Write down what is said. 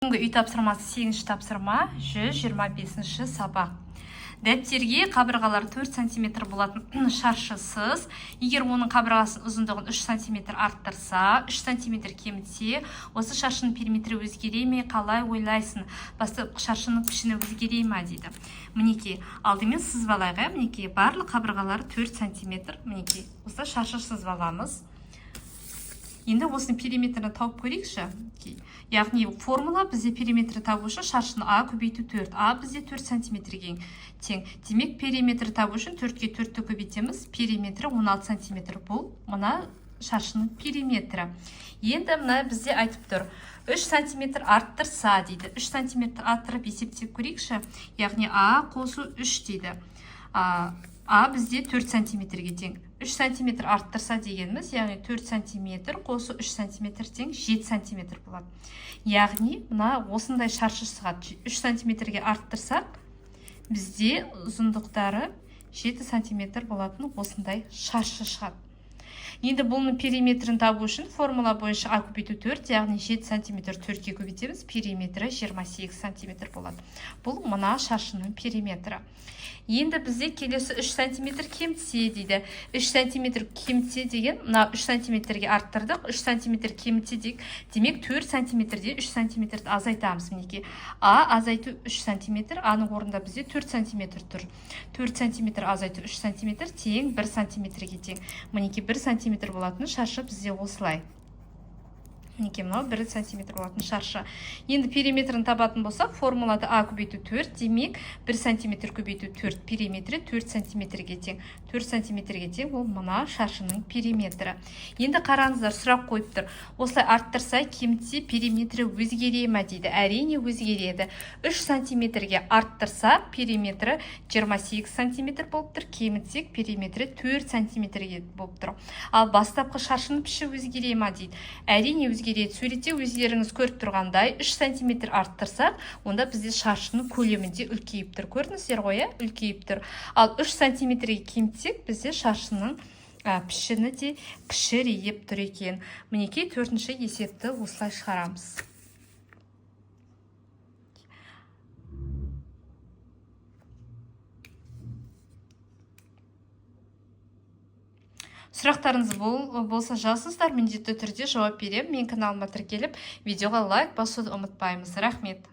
Бүгінгі үй тапсырмасы 8-ші тапсырма, 125-ші сабақ. Дәптерге қабырғалары 4 см болатын шаршысыз. Егер оның қабырғасының ұзындығын 3 см арттырса, 3 см кемітсе, осы шаршының периметрі өзгере ме, қалай ойлайсың? Бастапқы шаршының пішіні өзгере ме дейді. Мінекей, алдымен сызып алайық, ә? Мінекей, барлық қабырғалары 4 см. Мінекей, осы шаршы сызып аламыз. Енді осының периметрін тауып көрейікші. Яғни формула бізде периметрі табу үшін шаршыны А көбейту 4. А бізде 4 сантиметрге тең. Демек, периметрі табу үшін 4-ке 4-ті көбейтеміз. Периметрі 16 сантиметр. Бұл мына шаршының периметрі. Енді мына бізде айтып тұр. 3 сантиметр арттырса дейді. 3 сантиметр арттырып есептеп көрейікші. Яғни А қосу 3 дейді. А бізде 4 сантиметрге тең. 3 сантиметр арттырса дегеніміз, яғни 4 сантиметр қосу 3 сантиметр тең 7 сантиметр болады. Яғни мына осындай шаршы шығады. 3 сантиметрге арттырсақ, бізде ұзындықтары 7 сантиметр болатын осындай шаршы шығады. Енді бұның периметрін табу үшін формула бойынша А көбейту 4, яғни 7 сантиметр 4-ке көбейтеміз, периметрі 28 сантиметр болады. Бұл мына шаршының периметрі. Енді бізде келесі 3 сантиметр кемітсе дейді. 3 сантиметр кемітсе деген, мына 3 сантиметрге арттырдық, 3 сантиметр кемітсе дейік. Демек, 4 сантиметрден 3 сантиметрді азайтамыз. Мінекей, А азайту 3 сантиметр, А-ның орнында бізде 4 сантиметр тұр. 4 сантиметр азайту 3 сантиметр тең 1 сантиметрге тең. Мінекей, 1 сантиметр болатын шаршы бізде осылай. Мінекей, мынау 1 сантиметр болатын шаршы. Енді периметрін табатын болсақ, формулада А көбейту 4, демек 1 сантиметр көбейту 4, периметрі 4 сантиметрге тең. 4 сантиметрге тең ол мына шаршының периметрі. Енді қараңыздар, сұрақ қойып тұр. Осылай арттырса, кемітсе периметрі өзгере ме дейді. Әрине өзгереді. 3 сантиметрге арттырсақ, периметрі 28 сантиметр болып тұр, кемітсек периметрі 4 сантиметрге болып тұр. Ал бастапқы шаршының піші өзгере ме дейді. Әрине өзгереді. Суретте өздеріңіз көріп тұрғандай 3 сантиметр арттырсақ, онда бізде шаршының көлемінде үлкейіп тұр. Көрдіңіздер ғой, ә? Үлкейіп тұр. Ал 3 сантиметрге кемітсек, бізде шаршының пішіні де кішірейіп тұр екен. Мінекей, 4-ші есепті осылай шығарамыз. Сұрақтарыңыз болса жазыңыздар, міндетті түрде жауап беремін. Мен каналыма тіркеліп, видеоға лайк басуды ұмытпаймыз. Рахмет.